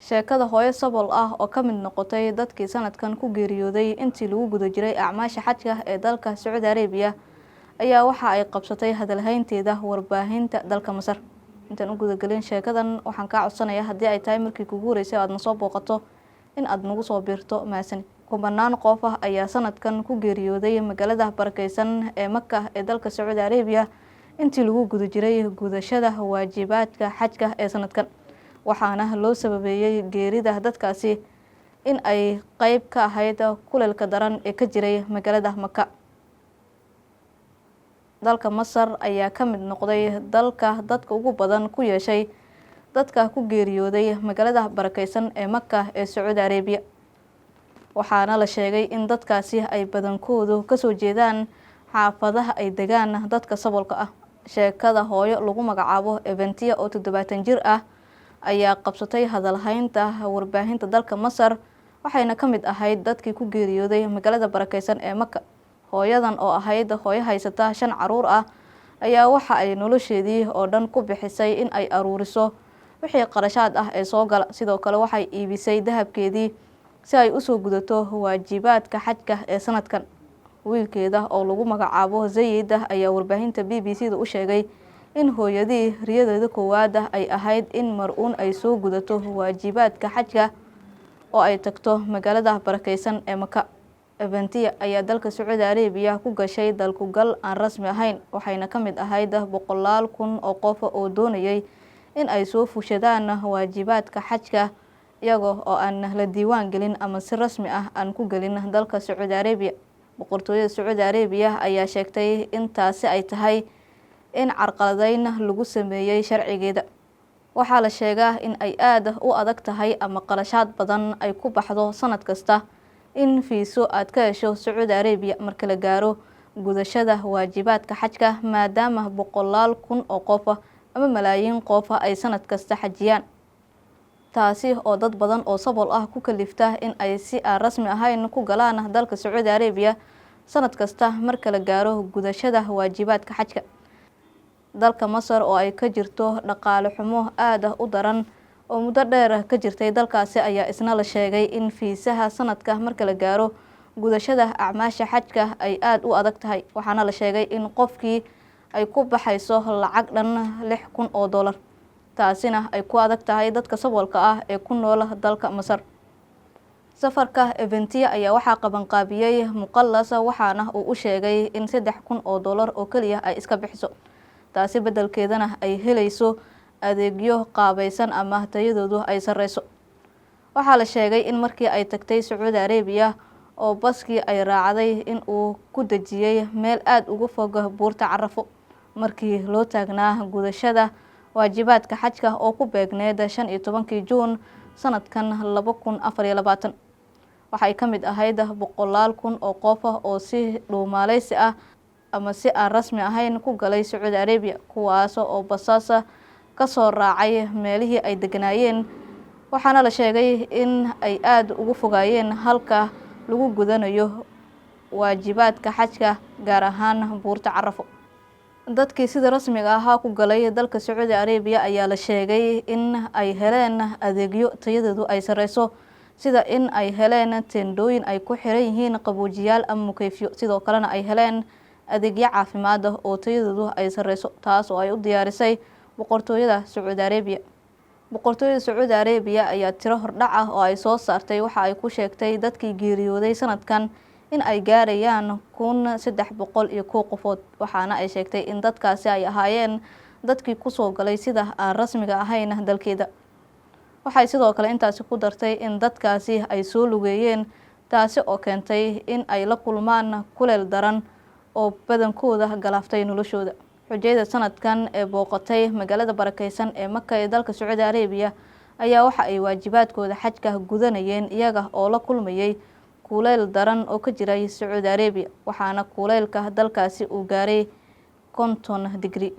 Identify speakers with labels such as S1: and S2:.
S1: Sheekada hooyo sabool ah oo ka mid noqotay dadkii sanadkan ku geeriyooday intii lagu guda jiray acmaasha xajka ee dalka Sacuudi Arabiya ayaa waxa ay qabsatay hadalhaynteeda warbaahinta dalka Masar. Intaan u gudagelin sheekadan, waxaan kaa codsanayaa, haddii ay tahay markii kugu horeysay aad nasoo booqato, in aad nagu soo biirto. Mahadsanid. Kumanaan qof ah ayaa sanadkan ku geeriyooday magaalada barakeysan ee Maka ee dalka Sacuudi Arabiya intii lagu guda jiray gudashada waajibaadka xajka ee sanadkan, waxaana loo sababeeyey geerida dadkaasi in ay qeyb ka ahayd kuleelka daran ee ka jiray magaalada Maka. Dalka Masar ayaa ka mid noqday dalka dadka ugu badan ku yeeshay dadka ku geeriyooday magaalada barakeysan ee Maka ee Sacuudi Arabiya, waxaana la sheegay in dadkaasi ay badankoodu kasoo jeedaan xaafadaha ay degaan dadka saboolka ah. Sheekada hooyo lagu magacaabo Eventia oo 70 jir ah ayaa qabsatay hadalhaynta warbaahinta dalka Masar, waxayna ka mid ahayd dadkii ku geeriyooday magaalada barakeysan ee Maka. Hooyadan oo ahayd hooyo haysata 5 caruur ah ayaa waxa ay nolosheedii oo dhan ku bixisay in ay aruuriso wixii qarashaad ah ee soo gala. Sidoo kale waxay iibisay dahabkeedii si ay usoo gudato waajibaadka xajka ee sanadkan. Wiilkeeda oo lagu magacaabo Zayid ayaa warbaahinta BBC da u sheegay in hooyadii riyadeeda koowaad ay ahayd in mar-uun ay soo gudato waajibaadka xajka oo ay tagto magaalada barakeysan ee Maka. Eventia ayaa dalka Sacuudi Arabiya ku gashay dalkugal aan rasmi ahayn, waxayna ka mid ahayd boqolaal kun oo qof oo doonayay in ay soo fushadaan waajibaadka xajka iyaga oo aan la diiwaan gelin ama si rasmi ah aan ku gelin dalka Sacuudi Arabiya. Boqortooyada Sacuudi Arabiya ayaa sheegtay in taasi ay tahay in carqaladeyn lagu sameeyey sharcigeeda. Waxaa la sheegaa in ay aada u adag tahay ama qarashaad badan ay ku baxdo sanad kasta in fiiso aad ka hesho Sacuudi Arabiya marka la gaaro gudashada waajibaadka xajka, maadaama boqolaal kun oo qof ama malaayiin qof ay sanad kasta xajiyaan, taasi oo dad badan oo sabool ah ku kalifta in ay si aan rasmi ahayn ku galaan dalka Sacuudi Arabiya sanad kasta marka la gaaro gudashada waajibaadka xajka. Dalka Masar oo ay ka jirto dhaqaale xumo aada u daran oo muddo dheer ka jirtay dalkaasi ayaa isna la sheegay in fiisaha sanadka marka la gaaro gudashada acmaasha xajka ay aada u adag tahay, waxaana la sheegay in qofkii ay ku baxayso lacag dhan $6000, taasina ay ku adag tahay dadka saboolka ah ee ku nool dalka Masar. Safarka Eventia ayaa waxaa qabanqaabiyey Muqalas, waxaana uu u sheegay in $3000 oo keliya ay iska bixiso, taasi beddelkeedana ay helayso adeegyo qaabaysan ama tayadoodu ay sareyso. Waxaa la sheegay in markii ay tagtay Sacuudi Arabiya oo baskii ay raacday in uu ku dejiyey meel aada uga fog buurta Carafo markii loo taagnaa gudashada waajibaadka xajka oo ku beegneed 15-kii Juun sanadkan 2024. Waxay ka mid ahayd boqolaal kun oo qof oo si dhuumaaleysi ah ama si aan rasmi ahayn ku galay Sacuudi Arabiya, kuwaas oo basaasa kasoo raacay meelihii ay deganaayeen, waxaana la sheegay in ay aada ugu fogaayeen halka lagu gudanayo waajibaadka xajka, gaar ahaan buurta Carafo. Dadkii sida rasmiga ahaa ku galay dalka Sacuudi Arabiya ayaa la sheegay in ay heleen adeegyo tayadoodu ay sareyso, sida in ay heleen teendhooyin ay ku xiran yihiin qaboojiyaal ama mukeyfyo, sidoo kalena ay heleen adeegyo caafimaad oo tayadoodu ay sareyso, taas oo ay u diyaarisay boqortooyada Sacuudi Arabiya. Boqortooyada Sacuudi Arabiya ayaa tiro hordhac ah oo ay soo saartay waxa ay ku sheegtay dadkii geeriyooday sanadkan in ay gaarayaan 1301 qofood, waxaana ay sheegtay in dadkaasi ay ahaayeen dadkii kusoo galay sida aan rasmiga ahayn dalkeeda. Waxay sidoo kale intaasi ku dartay in dadkaasi ay soo lugeeyeen, taasi oo keentay in ay la kulmaan kuleel daran oo badankooda galaaftay noloshooda. Xujayda sanadkan ee booqatay magaalada barakeysan ee Maka ee dalka Sacuudi Arabiya ayaa waxa ay waajibaadkooda xajka gudanayeen iyaga oo la kulmayay kuleyl daran oo ka jiray Sacuudi Arabiya, waxaana kuleylka dalkaasi uu gaaray 50 digri.